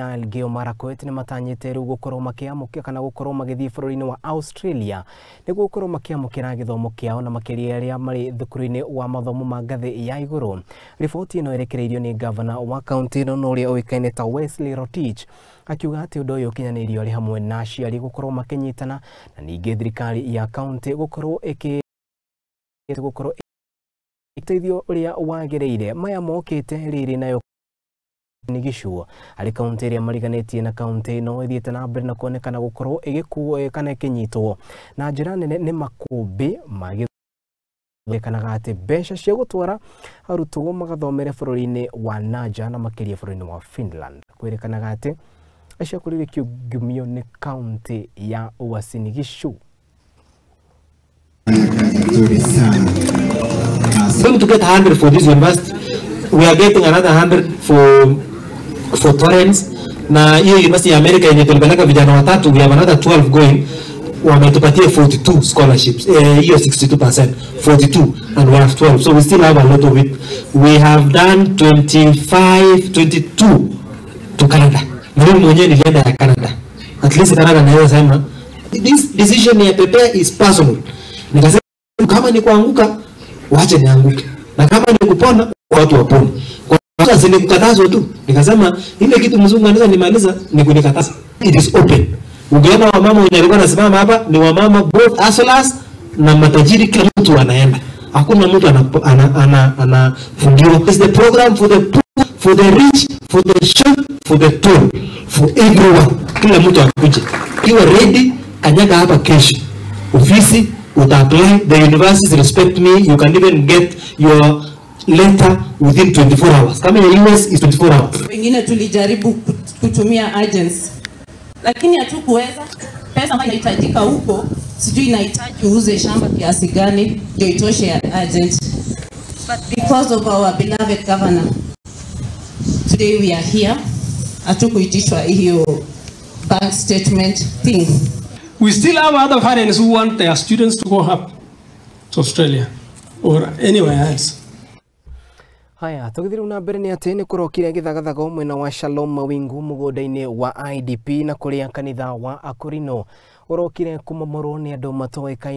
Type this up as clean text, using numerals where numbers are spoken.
Elgeyo Marakwet nĩ matanyĩte rĩu gũkorwo makĩamũkĩra kana gũkorwo magĩthiĩ bũrũri-inĩ wa Australia nĩguo gũkorwo makĩamũkĩra gĩthomo kĩao, na makĩria arĩa marĩ thukuru-inĩ wa mathomo ma ngathĩ ya igũrũ. Riboti ĩno ĩrekereirio nĩ gavana wa kaunti ĩno na ũrĩa ũĩkaine ta Wesley Rotich, akiuga atĩ ũndũ ũyũ ũkinyanĩirio arĩ hamwe na aciari gũkorwo makĩnyitana na ningĩ thirikari ya kaunti gũkorwo ĩkĩ gũkorwo ĩteithio ũrĩa wagĩrĩire. Maya mokĩte rĩrĩ nayo nĩ gĩcuo harĩ kaunti ĩrĩa mariganĩtie na kaunti ĩno ĩthiĩte na mbere na kuonekana gũkorwo ĩgĩkuo kana ĩkĩnyitwo na njĩra nene nĩ makũmbĩ magĩkanaga atĩ mbeca cia gũtwara arutwo magathomere bũrũri-inĩ wa nanja na makĩria bũrũri-inĩ wa Finland. Kwĩrĩkanaga atĩ ciakorirwo ikĩungumio nĩ kaunti ya Uasin Gishu. Going to get 100 for this university. We are getting another 100 for Torrance. Na hiyo university ya America yenye tulipeleka vijana watatu, we have another 12 going. Wametupatia 42 scholarships, hiyo 62%, 42, and we have 12. So we still have a lot of it. We have done 25, 22 to Canada. Na mimi mwenyewe nilienda ya Canada. At least Canada naweza sema this decision ya prepare is personal. Nikasema kama ni kuanguka wache nianguke, na kama ni kupona watu wapone. Kwa sasa nilikatazwa tu, nikasema ile kitu mzungu anaweza nimaliza ni kunikataza. It is open. Ukiona wamama wenye walikuwa wanasimama hapa ni wamama both hustlers na matajiri, kila mtu anaenda, hakuna mtu anafungiwa. It's the program for the poor, for the rich, for the short, for the tall, for everyone. Kila mtu akuje. Ukiwa ready, kanyaga hapa kesho ofisi uta apply. The universities respect me. You can even get your letter within 24 hours. Kama ya US is 24 hours. Wengine tulijaribu kutumia agents, lakini hatukuweza. Pesa ambayo inahitajika huko, sijui inahitaji uuze shamba kiasi gani ndio itoshe ya agent. But because of our beloved governor, today we are here. Hatukuitishwa hiyo bank statement thing. We still have other parents who want their students to go up to Australia or anywhere else. Haya, tũgĩthiĩ na mbere nĩ atĩ nĩ kũrokire gĩthagathago mwena wa Shalom Mawingu mũgũnda-inĩ wa IDP na kũrĩa kanitha wa Akorino ũrokire kũmomorwo nĩ andũ matoĩkaine.